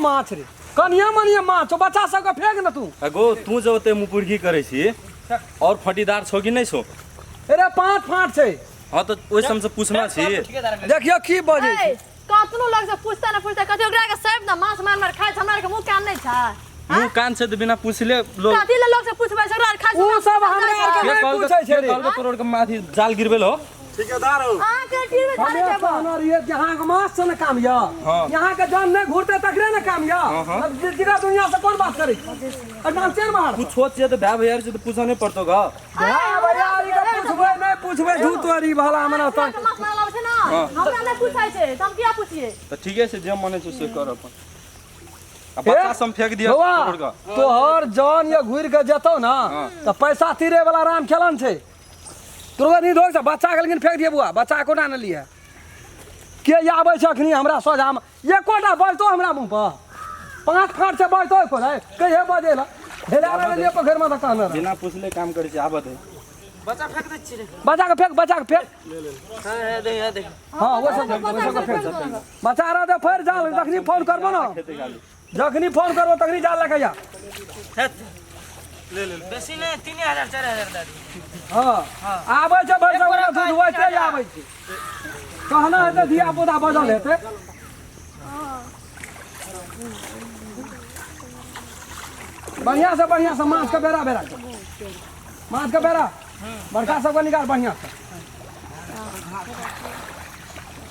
माछ रे कनिए मनिए माछ छौ बच्चा सबके फेंक न तू अगो तू जे ओते मुपुरकी करै छी और फटीदार छौ कि नहि छौ अरे पाँच फाँट छै हाँ तऽ ओहि सबसँ पूछना छी देखियौ की बजै छै कतनो लोग से पूछता ना पूछता कथी ओकरा के सब ना माछ मार मार खाइ छै हमरा के मुंह कान नहि छै मुँह कान छै तऽ बिना पूछले लोग कथी ले लोग से पूछबै छै ओकरा आर खाइ छै उ सब हमरा आर के के नहि कहलकै पूछै छै के रे कहलकै तोरा आरके माथी जाल गिरबेल हो ठेकेदार हो अहाँ के टीवी हमे थाने जेबो कहने रहियै कि अहाँके माछ से ने काम यऽ हाँ। यहाँ के जान नहि घुरते तकरे ने काम यऽ हाँ। अब जिगा दुनिया से कोन बात करै एहिठाम चेर मार कुछ छोट छियै तऽ भाय भैया छै तऽ पूछऽ नहि पड़तौ गा भाय भैयारी के पूछबै नहि पूछबै धू तोरी भला मना हमरा के माछ मारल आबै छै ना हमरा नहि पूछै छै तऽ हम किया पूछिए तऽ ठीके छै जे मन छै से कर अपन आ बच्चा सब फेंक दिअ बौआ तोड़ कऽ तोहर जन या घुरि के जेतौ ना तऽ पैसा तीरे वाला राम खेलन छै तोरो नहीं धोक बच्चा के लेकिन फेंक दिए बुआ बच्चा कोना ने लिए के आबै छै अखनी हमरा सोझामे एकोटा बजतो हमरा मुँह पर पाँच फाँट से बजतो एको रे कहिए बजे ला हेला रहलियै पोखरिमे तऽ कहने रहे बिना पूछले काम करै छै आबत है बच्चा फेंक दै छियै रे बच्चा के फेंक बच्चा के फेंक हाँ हाँ दे हाँ दे हाँ वो सब वो सब के फेंक बच्चा रहते फेर जाल जखनी फोन करबो ना खेतै खाली जखनी फोन करबो तखनी जाल लके जा बेसी नहि 3000 4000 दए दियौ। हाँ आबै छै भरि सब दूध वैसे आबै छै कहना हेतै धिया पुता बजल हेतै बढ़िया से बढ़िया से माछ के बेरा बेरा के माछ के बेरा बड़का सबके निकाल बढ़िया से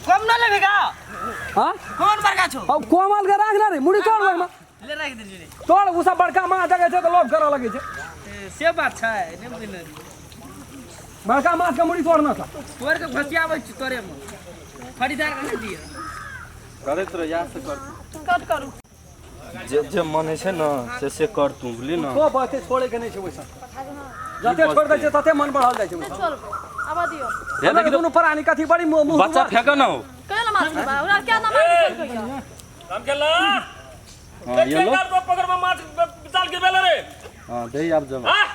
कम न लेबे का हाँ कौन बड़का छौ अब कोमल के राख ना रे मुड़ी तोड़ ओहिमे ले राख देलियै रे तोड़ उ सब बड़का माछ जगह छै तऽ लोभ करऽ लगै छै ए, से बात छै नहि बुझने रहियै बड़का माछ के मुड़ी तोड़ना था तोड़ के घसियाबै छी तोरे मे खरीदार के नहि दिअ करैत रह याद से कर कट करू जे जे मन होइ छै ने से से कर तू बुझली ने तो बाते छोड़े के नहि छै ओहिसँ जते छोड़ दै छै तते मन बढ़ल जाइ छै ओहिसँ छोड़बै आब दियौ हे देखी देखी दुनू प्राणी कथी बड़ी मुँह मुँह बच्चा फेंक न हो कहियो ना माछ खेबै ओकरा क्या ना माछ खेलकै यऽ राम खेला हाँ ये लो को पकड़ में माछ जाल गिरबेले रे हाँ दे आब जमा हां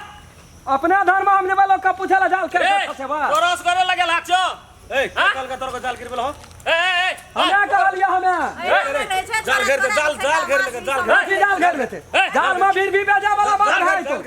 अपने धर्म हम जेबै लोग के पूछे ला जाल के ए फसेबा तोरस करे लगल हाथ छो ए हाँ? कल का तोर को जाल गिरबेल हो ए ए ए हमे कहलियै हमे जाल घेर दे, जाल- जाल घेर लेके, जाल घेर। की जाल घेर लेते ए, जाल में भीड़ भी बेजा वाला बात है तो।